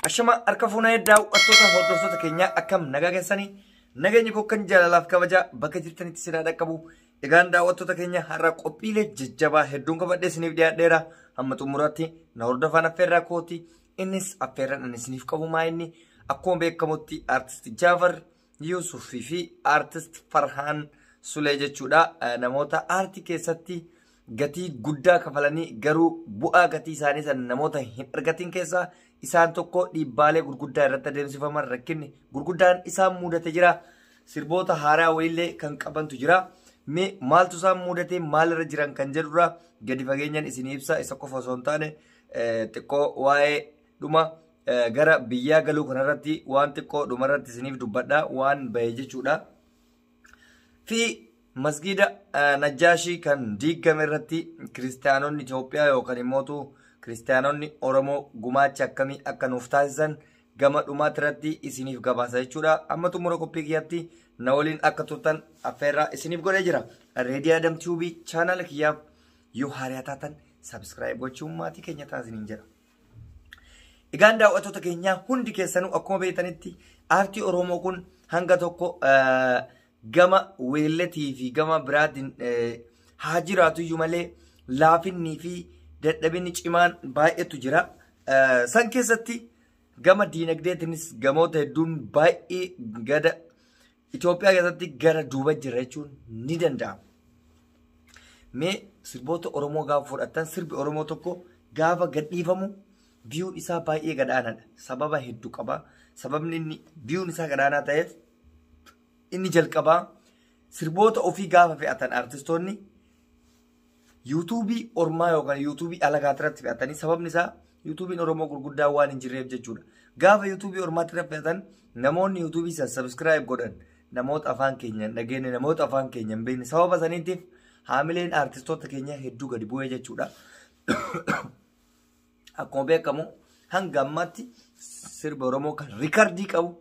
Ashama harka fuunee daawwattoota hordoftoota keenyaa, akkam nagaa keessanii? Nageenyi koo kan jaalalaaf kabajaa bakka jirtanitti sinaa dhaqqabu. Egaan daawwattoota keenya, har'a qophiilee jajjabaa hedduun qabadhee isiniif dhiyaadheera. Hamma xumuraatti na hordofaan affeerraa kooti. Innis affeerraan ani isiniif qabu maa inni akkuma beekamutti Aartist Jaafar Yuusufii fi Aartist Farhaan Sulee jechuudha. Namoota aartii keessatti gatii guddaa kafalanii garuu bu'aa gatii isaanii san namoota hin argatin keessaa isaan tokko. Dhiibbaalee gurguddaa irratti adeemsifaman, rakkinni gurguddaan isaan mudate jira. Sirboota haaraa wayiillee kan qabantu jira. Mee maaltu isaan mudate, maalirra jiran kan jedhurra gadi fageenyaan isinii ibsa. Isa qofa osoo hin taane xiqqoo waa'ee dhuma gara biyyaa galuu kanarratti waan xiqqoo dhumarratti isiniif dubbadha, waan bahe jechuudha. Fi masgiida Najjaashii kan diigame irratti kiristaanonni Itoophiyaa yookaan immoo kiristaanonni Oromoo gumaacha akkamii akka nuuf taasisan gama dhumaatti irratti isiniif gabaasa jechuudha. Amma xumura qophii kiyyaatti na waliin akka turtan affeerraa isiniif godhee jira. Reedii Adam Tube chaanala kiyyaaf yoo haaraa taatan subscribe gochuun maatii keenya taasisaniin jedha. Egaan daawwattoota keenyaa, hundi keessanuu akkuma beektanitti aartii Oromoo kun hanga tokko gama weelletii fi gama biraatiin haa jiraatu iyyuu malee laafinnii fi dadhabinni cimaan baay'eetu jira. San keessatti gama diinagdeetiinis gamoota hedduun baay'ee gada Itoophiyaa keessatti gara duuba jira jechuun ni danda'ama. Mee sirboota Oromoo gaafa fudhattan, sirbi Oromoo tokko gaafa gadhiifamu viewn isaa baay'ee gadaanaadha. Sababa hedduu qaba. Sababni inni viewn isaa gadaanaa ta'eef inni jalqabaa, sirboota ofii gaafa fe'atan artistoonni YouTubeii ormaa yookaan YouTubeii alagaa irratti fe'atanii, sababni isaa YouTubeiin Oromoo gurguddaa waan hin jirreef jechuudha. Gaafa YouTubeii ormaatti irratti fe'atan namoonni YouTubeii sana subscribe godhan namoota afaan keenya hin dhageenye, namoota afaan keenya hin beekne. Sababa saniitiif haamileen artistoota keenyaa hedduu gadi bu'ee jechuudha. Akkuma beekamu hanga ammaatti sirba Oromoo kan rikardii qabu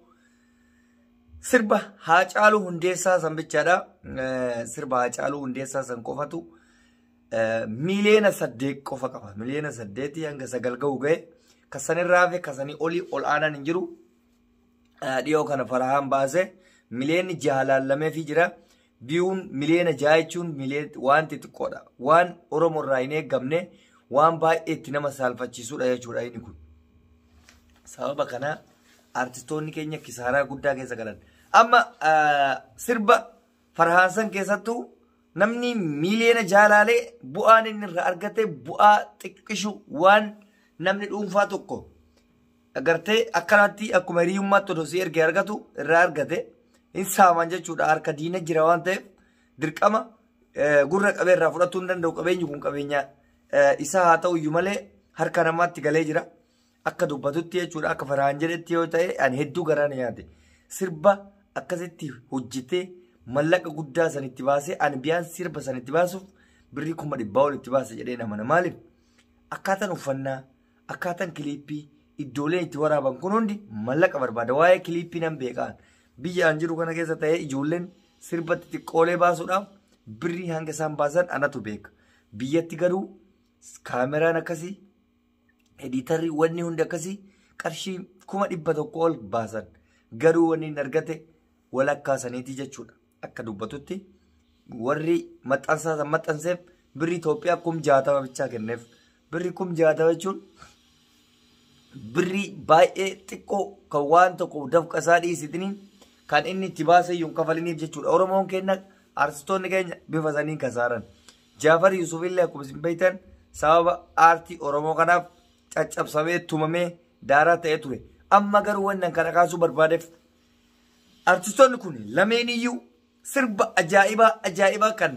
sirba Haacaaluu Hundeessaa san bichaadha. Sirba Haacaaluu Hundeessaa san qofatu 8 miliyoona qofa qaba. 8 hanga 9 ga'u ga'e. Kasanirraa fi kasanii olii ol aanaan hin jiru. Dhiyoo kana Farahaan baase 6 miliyoona laallameefii jira. Viewn 6 miliyoona jechuun waan xixiqqoodha. Waan Oromoo irraa hin eeggamne, waan baay'ee itti nama saalfachiisudha jechuudha inni kun. Sababa kanaa artistoonni keenya kisaaraa guddaa keessa galan. Amma sirba Farhaansan keessattuu namni 6 miliyoona laalee bu'aan inni irraa argate bu'aa xiqqishu, waan namni dhuunfaa tokko agartee akkanatti akkuma hiriyummaatti odoo si ergee argatu irraa argate hin saaman jechuudha. Harka diina jira waan ta'eef dirqama gurra qabee irraa fudhatuu hin danda'u. Qabeenyi kun qabeenya isaa haa ta'u iyyuu malee harka namaatti galee jira. Akka dubbatutti jechuudha, akka Farhaan jedhetti yoo ta'e, ani hedduu garaa na nyaate. Sirba akkasitti hojjetee mallaqa guddaa san itti baasee, ani biyaan sirba san itti baasuuf birrii 100,000 ol itti baase jedhee namana. Maaliif? Akkaataan uffannaa, akkaataan kiliippii, iddooleen itti waraaban kun hundi mallaqa barbaada. Waa'ee kiliippii nan beekaan. Biyya an jiru kana keessa ta'ee ijoolleen sirba xixiqqoolee baasuudhaaf birrii hanga isaan baasan anatu beeka. Biyyatti garuu kaameraan akkasii, editorri, wanni hundi akkasii qarshii 100,000 ol baasan. Garuu wanni hin argate walakkaa saniiti jechuudha. Akka dubbatutti warri maxxansaa san maxxanseef birrii Itoophiyaa 60,000 bichaa kenneef. Birrii 60,000 jechuun birrii baay'ee xiqqoo kan waan tokko dafqa isaa dhiisitiniin kan inni itti baasee iyyuu hin kafaliniif jechuudha. Oromoon keenya, artistoonni keenya bifa saniin kasaaran. Jaafar Yusuf illee akkuma isin beektan sababa aartii Oromoo kanaaf caccabsamee tumamee daaraa ta'ee ture. Amma garuu wannan kana kaasuu barbaadeef, artistoonni kun lameen iyyuu sirba ajaa'ibaa ajaa'ibaa kan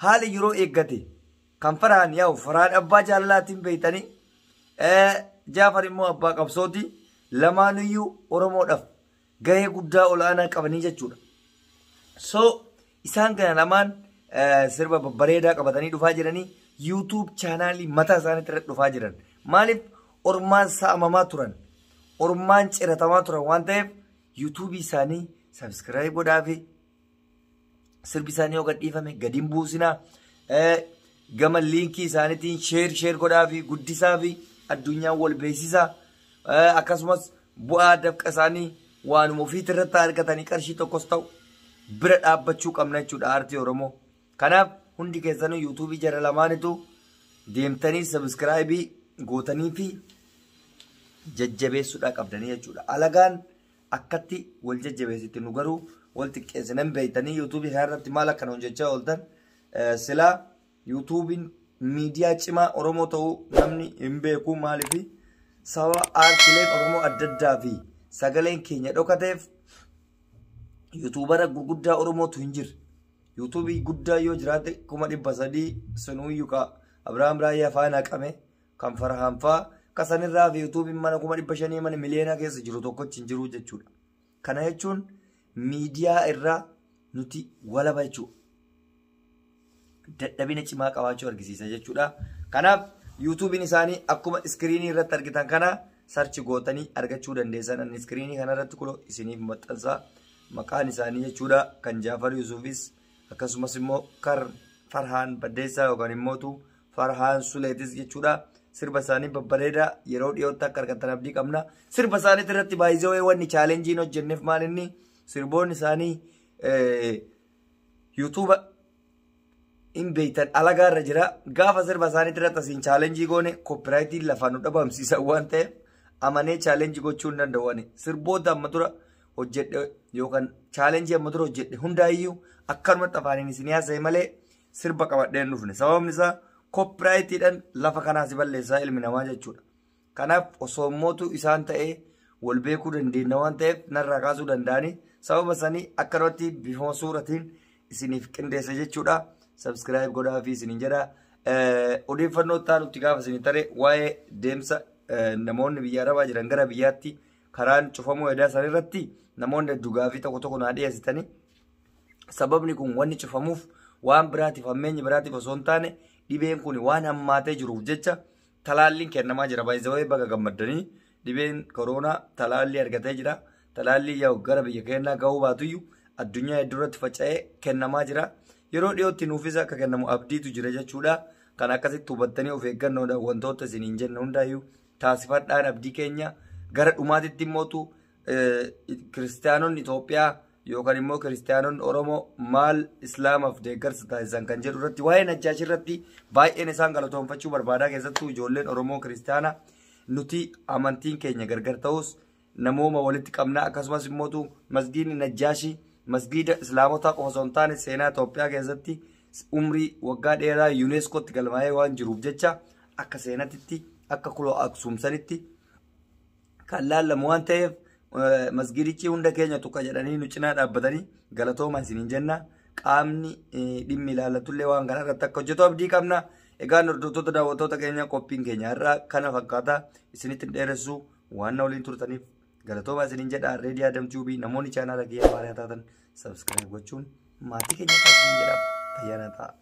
haala yeroo eeggate, kan Farhaan yaa'u, Farhaan abbaa jaalalaatiin beektanii, Jaafar immoo abbaa qabsooti, lamaanuyyuu Oromoodhaaf gahee guddaa olaanaa qabanii jechuudha. So isaan kana lamaan sirba babbareedaa qabatanii dhufaa jiranii, YouTube chaanaalii mataa isaaniitti irratti dhufaa jiran. Maaliif? Ormaan saamamaa turan, ormaan ciratamaa turan waan ta'eef YouTubeii isaanii subscribe godhaafi, sirbi isaanii yoo gadhiifame gadi hin buusinaa. Gama linkii isaaniitiin share share godhaafi, guddisaafi, addunyaan wal beeksisaa. Akkasumas Bu'aa dafqa isaanii waanuma ofiitirratti argatanii qarshii tokkos ta'u bira dhaabbachuu qabna jechuudha aartii Oromoo. Kanaaf hundi keessanuu yuutuubii jara lamaanitu deemtanii sabiskiraayibii gootanii fi jajjabeessuudhaa qabdanii jechuudha. Alagaan akkatti wal jajjabeessitti nu garuu wal xiqqeessinan beeytanii yuutuubii kanarratti maal akkana hojjechaa ooltan silaa yuutuubiin miidiyaa cimaa Oromoo ta'uu namni hin beeku maaliif sababa aartileen Oromoo adda addaa fi sagaleen keenya dhokateef yuutuubara gurguddaa Oromootu hin jirre. Yuutuubii guddaa yoo jiraate 300,000 sunuyyuu ka Abiraam Raayyaa faana haqame kan Farhaan fa'aa kasanirraa fi yuutuubiin mana 500,000 mana miliyoona keessa jiru tokkochi hin jiru jechuudha. Kana jechuun miidiyaa irraa nuti walaba jechuudha. Dadhabina cimaa qabaachuu argisiisa jechuudha. Kanaaf yuutuubiin isaanii akkuma iskiriinii irratti argitan kana sarchi gootanii argachuu dandeessan. Ani iskiriinii kanarratti kunoo isiniif maxxansa maqaan isaanii jechuudha. Kan Jaafar Yuusufis akkasumas immoo kan Farhaan Baddeessaa yookaan immootu Farhaan Suleetis jechuudha. Sirba isaanii babbareedaa yeroo dhiyootti akka argattan abdii qabna. Sirba isaanii irratti baay'ee wanni chaalenjiin hojjenneef maal inni sirboonni isaanii yuutuuba hin beektan alagaa irra jira. Gaafa sirba isaanii irratti asiin chaalenjii goone koppiraayitiin lafaan nu dhabamsiisan waan ta'eef amanee chaalenjii gochuu hin danda'u. Sirboota amma dura hojjedhe yookaan chaalenjii amma dura hojjedhe hundaayyuu akkanumatti afaaniin isin haasa'e malee sirba qabadhee hin dhufne. Sababni isaa koppiraayitiidhaan lafa kanaa si balleessaa ilmi namaa jechuudha. Kanaaf osoo mootu isaan ta'ee wal beekuu dandeenya waan ta'eef narraa kaasuu danda'anii sababa sanii akkanumatti bifuma suuratiin isiniif qindeessa jechuudha. Subscribe godhaa fi isiniin jedha. Odeeffannoo itti gaafa isinii tare waa'ee deemsa namoonni biyya Arabaa jiran gara biyyaatti karaan cufamuu edaa san irratti namoonni hedduu gaafii tokko tokko naa dhiyeessitanii sababni kun wanni cufamuuf waan biraatiif hammeenya biraatiif osoo hin taane dhibeen kun waan hammaatee jiruuf jecha talaalliin kennamaa jira. Baay'ee baga gammaddanii dhibeen koronaa talaallii argatee jira. Talaallii yaa'u gara biyya keenyaa gahuu baatuyyuu addunyaa hedduu irratti faca'ee kennamaa jira. Yeroo dhiyootti nuufis akka kennamu abdiitu jira jechuudha. Kan akkasitti hubattanii of eeggannoodhaan wantoota isiniin jenne hundaayyuu taasifadhaan abdii keenya gara dhumaatitti immootu kiristaanonni Itoophiyaa yookaan immoo kiristaanonni Oromoo maal Islaamaaf deeggarsa taasisan kan jedhu irratti waa'ee Najjaash irratti baay'een isaan galatoonfachuu barbaadaa keessattuu ijoolleen Oromoo kiristaana nuti amantiin keenya gargar ta'us namooma walitti qabna akkasumas immootu masgiidni Najjaashii masgiida Islaamotaa qofa osoo hin taane seenaa Itoophiyaa keessatti umrii waggaa dheeraa yuuneeskootti galmaa'ee waan jiruuf jecha akka seenatitti akka kuloo Aksuumsanitti kan laallamu waan ta'eef masgiidichi hunda keenya tuqa jedhanii nu cinaa dhaabbatanii galatoomaa isiniin jenna. Qaamni dhimmi ilaallatullee waan kana irratti akka hojjetu abdii qabna. Egaan hordoftoota daawwattoota keenya qophiin keenya irraa kana fakkaata isinitti dheeressu waan na waliin turtaniif galatoomaa isiniin jedha. Reedii Adam Tiibii namoonni chaanaala kiyya haaraa taatan sabskiraayib gochuun maatii keenya taasisan jedha. Ayyaana ta'a.